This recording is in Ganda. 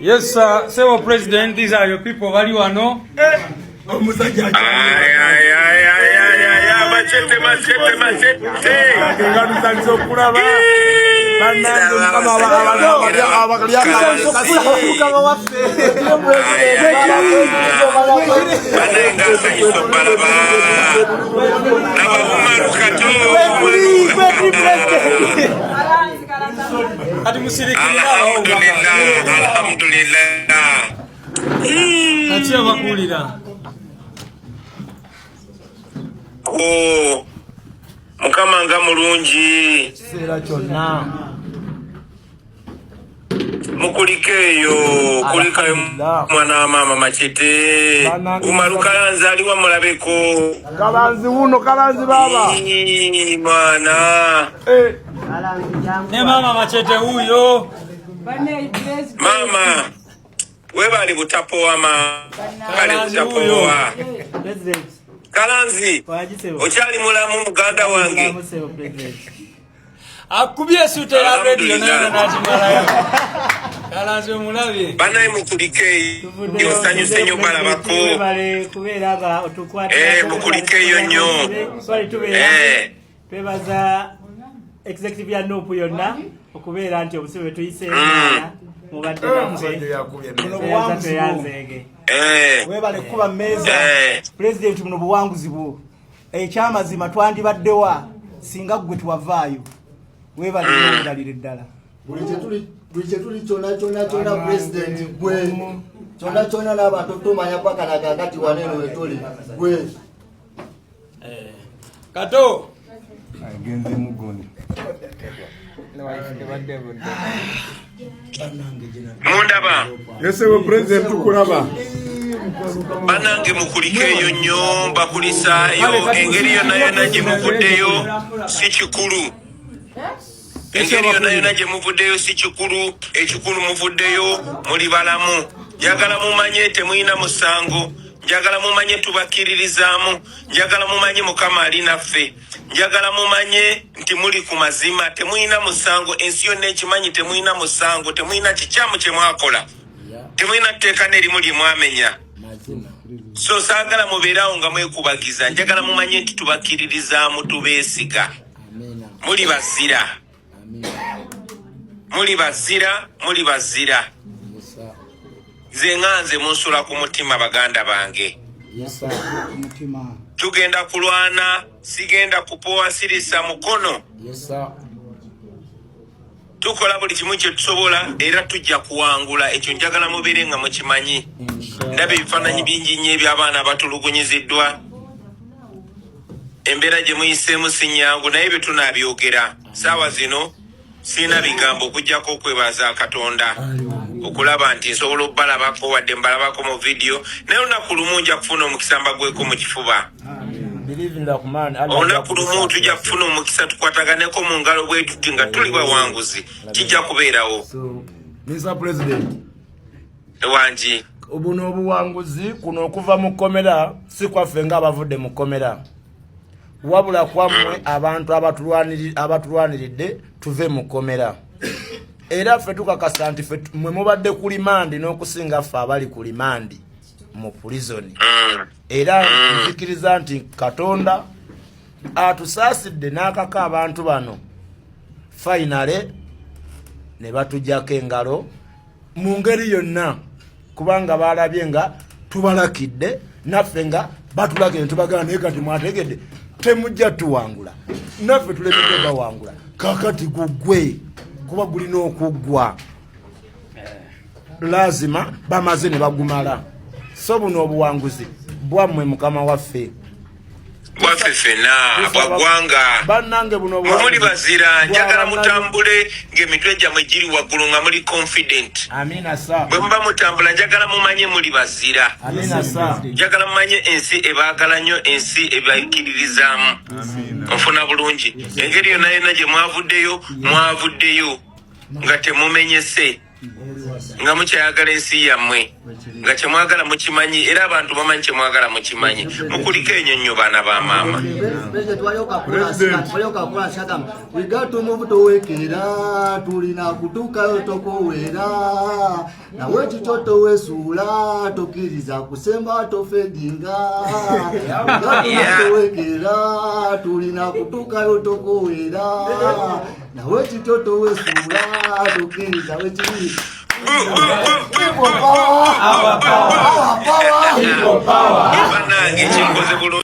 Yes, sir. Sebo President, these are your people. Bali wano. Omusajja Machete, machete, machete. Nga tusanyuse okulaba bannange Mukama Mukama waffe. Banange asanyusa obalaba. Laba Umaru Kato. Kati musirikirira awo. Alhamdulillah, alhamdulillah. Kati abakuulira. Oh, Mukama nga mulungi. Ekiseera kyonna. Mukulike eyo, kulikayo mwana wa maama Machete. Bannange. Umaru Kalanzi aliwa mulabeko. Kalanzi wuno, Kalanzi baba. Ii, mwana. Eh, Ne maama Machete huyo. Maama webali butapowa ma bali Kalanzi butapowa. President, Kalanzi wagisebo. okyali mulamu muganda wange? Mulamu sebo President. Akubye esuuta ya radio naye Alhamdulillah. n'agimalayo. Kalanzi omulabye. Banaye mukulike eyo, nsanyuse nnyo balabako. Webale kubeera nga otukwatira. Eh, mukulike eyo nnyo. Twali tubeera. Eh. Twebaza executive ya NUP yonna okubeera nti obusibe bwe tuyiseemu mwana mubadde naffe. Omusajja yakubye Buno emmeeza. Tweyanza buwanguzi bwo. tweyanzeege. Eh, Webale kuba mmeeza. eh. Pulezidenti, buno buwanguzi bwo. Ekyamazima twandibaddewa singa ggwe tuwavaayo. Webale nnyo obulalire ddala. Buli kyetuli kyonna kyonna kyonna, Pulezidenti, gwe kyonna kyonna n'abantu tumanya paka nakakati waneeno wetuli gwe. Kato. Agenze mugundi. Mundaba? Yes sebo President, tukulaba. Banange mukulike eyo nnyo, mbakulisaayo. Engeri yonna yonna gye muvuddeyo si kikulu, engeri yonna yonna gye muvuddeyo si kikulu. Ekikulu muvuddeyo muli balamu. Njagala mumanye temulina musango, njagala mumanye tubakkiririzaamu, njagala mumanye Mukama ali naffe, njagala mumanye nti muli ku mazima. Temulina musango, ensi yonna ekimanyi. Temulina musango, temulina kikyamu kye mwakola, temulina tteeka n'erimu lye mwamenya. So saagala mubeerawo nga mwekubagiza. Njagala mumanye nti tubakkiririzaamu, tubeesiga, muli bazira, muli bazira, muli bazira. Nze nga nze munsula ku mutima, baganda bange. Mutima. Tugenda kulwana, sigenda kupowa, sirisa mukono. Tukola buli kimu kye tusobola era tujja kuwangula. Ekyo njagala mubeere nga mukimanyi. Ndaba ebifaananyi bingi nnyo eby'abaana abatulugunyiziddwa. Embeera gye muyiseemu si nnyangu, naye bye tunaabyogera. Saawa zino sirina bigambo okuggyako okwebaza Katonda okulaba nti nsobola okubalabako, wadde mbalabako mu vidiyo, naye olunaku lumu nja kufuna omukisa mbagweko mu kifuba. Olunaku lumu tujja kufuna omukisa tukwataganeko mu ngalo bwe tuti nga tuli bawanguzi. Kijja kubeerawo. So, Mr President, Wangi. Buno obuwanguzi kuno okuva mu kkomera si kwaffe ng'abavudde mu kkomera, wabula kwammwe abantu abatulwaniridde tuve mu kkomera. Era ffe tukakasa nti ffe mwe mubadde ku limandi n'okusinga ffe abali ku limandi mu purizoni. Era nzikiriza nti Katonda atusaasidde n'akaka abantu bano finally ne batujjako engalo mu ngeri yonna, kubanga balabye nga tubalakidde, naffe nga batulakidde netubagamba, naye kati mwategedde temujja tuwangula, naffe tulemedde bawangula. Kakati gugwe kuba gulina okuggwa, lazima bamaze ne bagumala. So buno obuwanguzi bwammwe, mukama waffe. Bwaffe ffenna, bwa ggwanga. Bannange, buno Mwe muli bazira. Njagala mutambule ng'emitwe gyammwe giri waggulu, nga muli confident. Amina sa. Bwe muba mutambula, njagala mumanye muli bazira. Amina sa. Njagala mumanye ensi ebaagala nnyo, ensi ebakkiririzaamu. Nfuna bulungi? Engeri yonna yonna gye mwavuddeyo, mwavuddeyo nga temumenyese. Nga mukyayagala ensi yammwe, nga kyemwagala mukimanyi, era abantu bamanyi kyemwagala mukimanyi. Mukulike enyo nnyo, baana ba maama. President, waliwo kakulasi agamba, "We got to move, towekera, tulina kutuukayo, tokowera nawe kikyo, towesuula, tokkiriza kusemba, tofedinga. We got to move, towekera, tulina kutuukayo, tokowera nawe kikyo, towesuula, tokkiriza wekiri." People power! Our power! Bannange, kinkoze bulungi.